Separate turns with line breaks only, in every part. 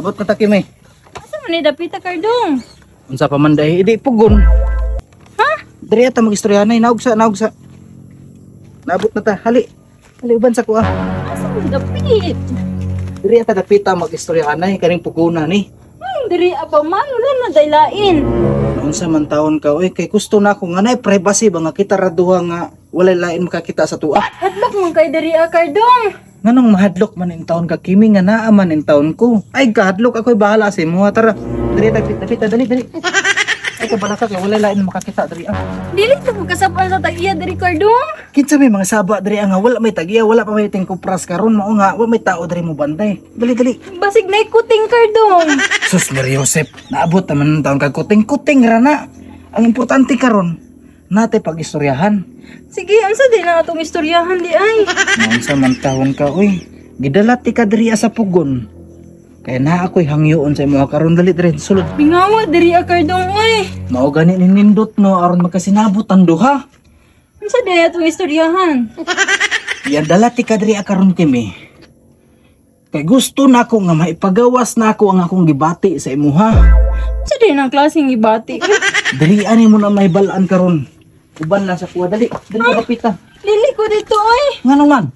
Abot na ta, Kimi.
Asa man ni dapita, Kardong?
Unsa pa man dahi, idi pugon.
Ha?
Diri ata mag-istoryahanay, naugsa, naugsa. Naabot na ta, hali. Hali uban sa kuha.
Asa man dapit?
Diri ata dapita mag-istoryahanay kaning puguna ni.
Diri aba man wala na daylain.
Unsa man taon ka oy, kay gusto na ako nga naay privacy ba nga kita ra duha nga walay lain makakita sa tuwa.
Hadlok man kay diri ah, Kardong.
Nganong mahadlok man in taon ka, Kimi, nga naa man in taon ko. Ay, kahadlok ako'y bahala sa imuha, tara. Diri dapit dapita, dali dali. Ay, kabala ka kay walay lain makakita diri ah.
Dili ta magkasapan sa tag-iya diri, Kardong.
Kinsa may mga saba diri nga wala may tagiya, wala pa may tingkupras karon, mao nga wa may tao diri mo bantay. Dali dali.
Basig na kuting, Kardong.
Sus Mary Joseph, naabot naman ng taon kag kuting-kuting ra na. Ang importante karon, nate pag-istoryahan.
Sige, unsa di na atong istoryahan di ay?
Unsa man taon ka oy, gidala ti ka diri sa pugon. Kaya na ako'y hangyoon sa imo karon, dali diri sulod.
Mingawa diri ah, Kardong oy.
Mao gani ni nindot no aron magkasinabot ang duha.
Unsa di ay atong istoryahan?
Yan dala ti ka diri karon, Kimi. Kay gusto nako nga maipagawas nako ang akong gibati sa imuha.
Unsa di nang klaseng gibati?
Diri ani mo na mahibal-an karon. Uban lang sa kuha, dali. Dali ka kapita.
Dili ko dito oy.
Ngano man?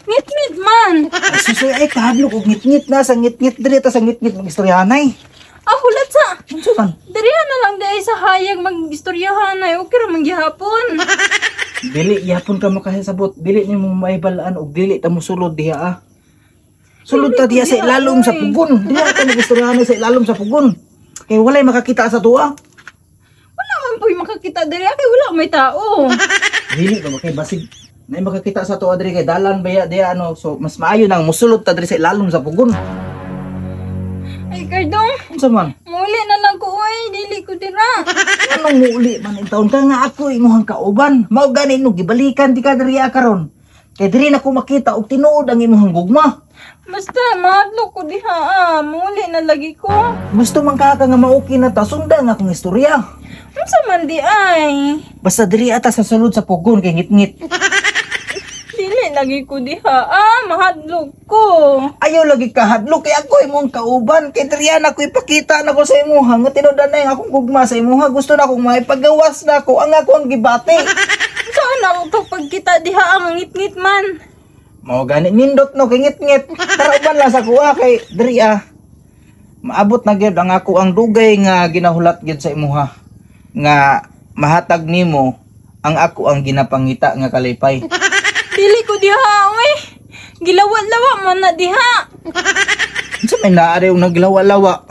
Ngitngit man.
Ay, susoy ay kahadlok og ngitngit na sa ngitngit diri ta sa ngitngit magistoryahanay.
Ah, hulat sa.
Unsa man?
Diriha na lang di ay sa hayag mag-istoryahan ay okay ra man gihapon.
Dili yapon ka makasabot, dili nimo mahibal-an og dili ta mosulod diha ah. Sulod ta diha sa ilalom sa pugon. Diha ta magistoryahanay sa ilalom sa pugon. Kay walay makakita sa tuwa.
Wala man po'y makakita diri kay wala may tao.
Dili ba kay basig na makakita sa tuwa diri kay dalan ba ya diha ano, so mas maayo nang mosulod ta diri sa ilalom sa pugon.
Ay, Kardong,
Unsa man?
muli na lang ko oy, dili ko dira.
Anong muuli man in taon ka nga ako imuhang kauban? Mao gani no gibalikan di ka diri karon. Kay diri na ko makita og tinuod ang imuhang gugma.
Basta mahadlok ko diha ah, muli na lagi ko.
Gusto man ka nga mauki na ta, sunda nga akong istorya.
Unsa man di ay?
Basta diri ata sa sulod sa pugon kay ngitngit.
Dili lagi ko diha ah, mahadlok ko.
Ayaw lagi kahadlok kay ako imong kauban, kay diri na ko ipakita na ko sa imuha nga tinuod na ang akong gugma sa imuha. Gusto na akong maipagawas na ako ang ako ang gibati.
Saan ako to pagkita diha ang ngitngit man?
Mao gani nindot no kay ngitngit. Tara, uban lang sa kuha kay diri ah. Maabot na gyud ang ako ang dugay nga ginahulat gyud sa imuha nga mahatag nimo ang ako ang ginapangita nga kalipay.
Dili ko diha oy. Gilawat-lawa man na diha.
Unsa may naa og naglawa-lawa?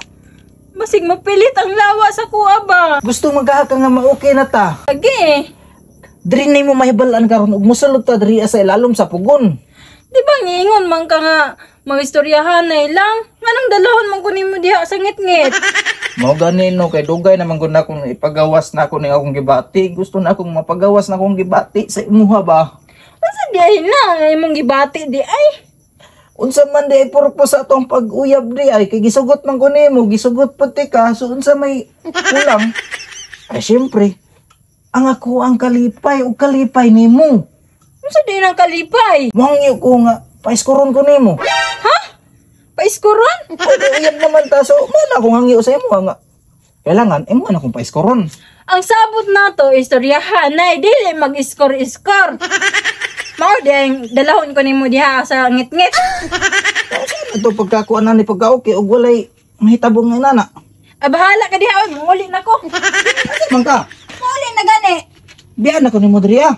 Basig mapilit ang lawa sa kuha ba?
Gusto man ka nga maokay na ta.
Lagi.
Diri nimo mahibal-an karon ug mosulod ta diri sa ilalom sa pugon.
Di ba ngiingon man ka nga magistoryahan ay lang? Nganong dalahon man ko nimo diha sa ngitngit?
Mao gani no kay dugay naman gud na akong ipagawas na ako ning akong gibati. Gusto na akong mapagawas na akong gibati sa imuha ba?
Unsa di ay na nga imong gibati di ay?
Unsa man di ay purpose sa atong pag-uyab di ay kay gisugot man ko nimo, gisugot pud ti ka, so unsa may kulang? Ay syempre, ang ako ang kalipay ug kalipay nimo.
Unsa di nang kalipay?
Mangyo ko nga paiskuron ko nimo.
Ha? Paiskuron?
Ay, di uyab naman ta, so mo na akong hangyo sa imo nga. Kailangan imo na akong paiskuron.
Ang sabot nato istoryahan ay dili mag-iskor-iskor. Mao di ay dalahon ko nimo diha sa ngitngit.
Saan na to pagkakuan na ni pagka-okay ug walay mahitabo nga inana?
Ah, bahala ka diha oy, muli na ko.
Asa man ka?
Muli na gani.
Bian ako nimo diri ah.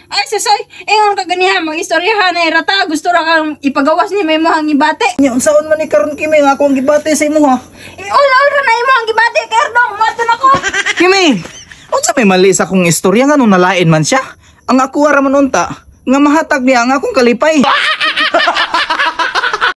Ay, susoy, ingon ka ganiha, mag-istoryahan ay rata, gusto ra kang ipagawas ni may imong gibati.
Nya unsaon man ni karon, Kimi, nga akong gibati sa imo ha?
I-all-all ra na imong gibati, Kardong, mato na ko.
Kimi, unsa may mali sa akong istorya, nga nung nalain man siya? Ang ako ra man unta nga mahatag niya ang akong kalipay.